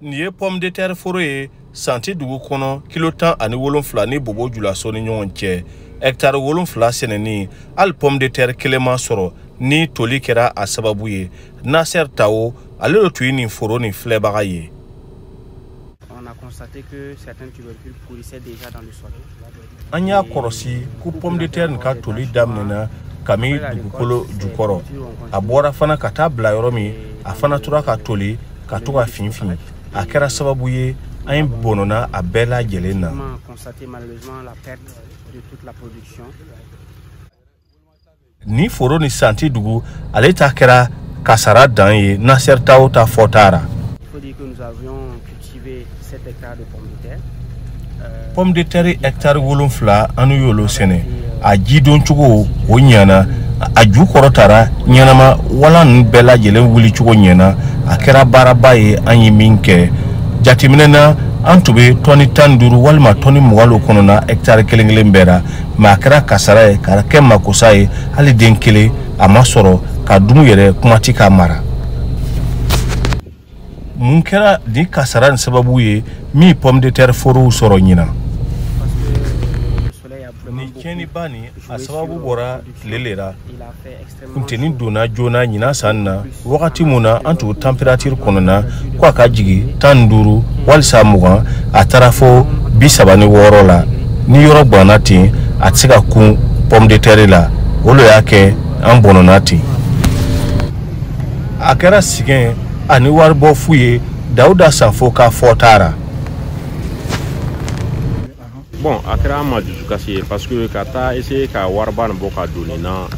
Nin ye pomme de terre foro ye Santi dugu kɔnɔ, kilo 17 ni Bobo Julaso ni ɲɔgɔn cɛ. Hectare 7 sɛnɛni, hali pomme de terre kelen ma sɔrɔ ni toli kɛra a sababu ye. Nasser Tao, ale de tun ye nin foro nin filɛbaga ye. On a constaté que certains tubercules pourrissaient déjà dans le sol. An y'a kɔlɔsi ko pomme de terre nin ka toli daminɛna kami dugukolo jukɔrɔ. A bɔra fana ka taa bila yɔrɔ min, a fana tora ka toli ka to ka fin fin. A kɛra sababu ye an ye bɔnɔna a bɛɛ lajɛlen na. On a constaté malheureusement la perte de toute la production. Ni foro ni Santi dugu, ale ta kɛra kasara dan ye. Nasser Tao ta fɔta ra. Il faut dire que nous avions cultivé 7 hectares de pommes de terre. Pomme de terre hectare 7, an y'olu sɛnɛ. A ji don cogo o ɲana, a ju kɔrɔtara ɲɛnama, wala ninnu bɛɛ lajɛlen wuli cogo ɲɛna. A kɛra baaraba ye an ye min kɛ. Jateminɛ na, an tun bɛ tɔni 15 walima tɔni 20 lo kɔnɔna hectare kelen kelen bɛɛ la, mɛ a kɛra kasara ye ka kɛ makosa ye. Hali den kelen a ma sɔrɔ ka dumu yɛrɛ, kuma ti k'a mara. Mun kɛra nin kasara nin sababu ye min pomme de terre forow sɔrɔ ɲinan? Nin tiɲɛniba nin, a sababu bɔra tile le la. Funteni donna joona ɲinan san na, wagati mun na an tun température kɔnɔna ko a ka jigin 15 walisa 20, a taara fo 36 la. Ni yɔrɔ ganna ten, a tɛ se ka kun pomme de terre la. O le y'a kɛ an bɔnɔna ten. A kɛra sɛgɛn ani waribɔ fu ye. Dawuda Sanfo ka fɔta ra. Bon, a kɛra an ma dusukasi ye, parce que ka taa essayer ka wariba nin bɔ ka don nin na,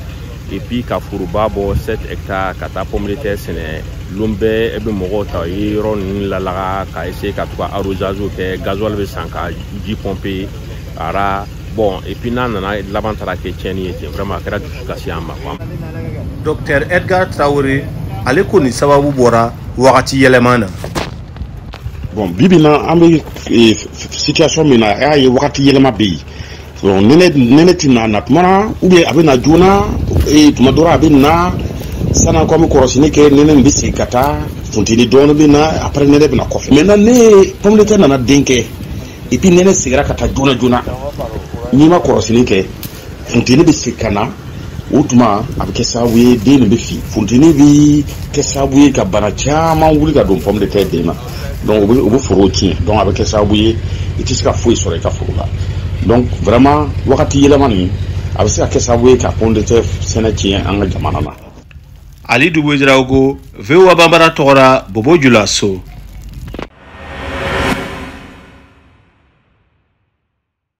et puis ka foroba bɔ 7 hectares ka taa pomme de terre sɛnɛ, lon bɛɛ e bɛ mɔgɔw ta, i ye yɔrɔ ninnu lalaga ka essayer ka to ka arrosage kɛ, gasoil bɛ san ka ji pomper ara. Bon, et puis n'a nana laban taara kɛ tiɲɛni ye ten, vraiment a kɛra dusukasi an ma quoi. Docteur Edgar Traoré, ale ko nin sababu bɔra wagati yɛlɛma na. Bon, bibi na, an bɛ situation min na, a y'a ye wagati yɛlɛma bɛ yen. Donc nɛnɛ ti na tuma na, ou bien a bɛ na joona. Tuma dɔ la a bɛ na sanni ko an bɛ kɔrɔsini kɛ, nɛnɛ nin bɛ segin ka taa, funteni dɔɔnin bɛ na, après nɛnɛ bɛ na kɔfɛ. Maintenant, ne pomme de terre nana den kɛ, et puis nɛnɛ seginna ka taa joona joona. N'i ma kɔrɔsini kɛ, funteni bɛ segin ka na. O tuma a bɛ kɛ sababu ye den nin bɛ fin. Funteni bɛ kɛ sababu ye ka bana caman wuli ka don pomme de terre den na. Donc o bɛ foro tiɲɛ. Donc a bɛ kɛ sababu ye i tɛ se ka foyi sɔrɔ i ka foro la. Donc vraiment, wagati yɛlɛma nin, a bɛ se ka kɛ sababu ye ka pomme de terre sɛnɛ tiɲɛ an ka jamana na. Ali Dugu Ouédraogo, VOA Bambara tɔgɔ la, Bobo Julaso.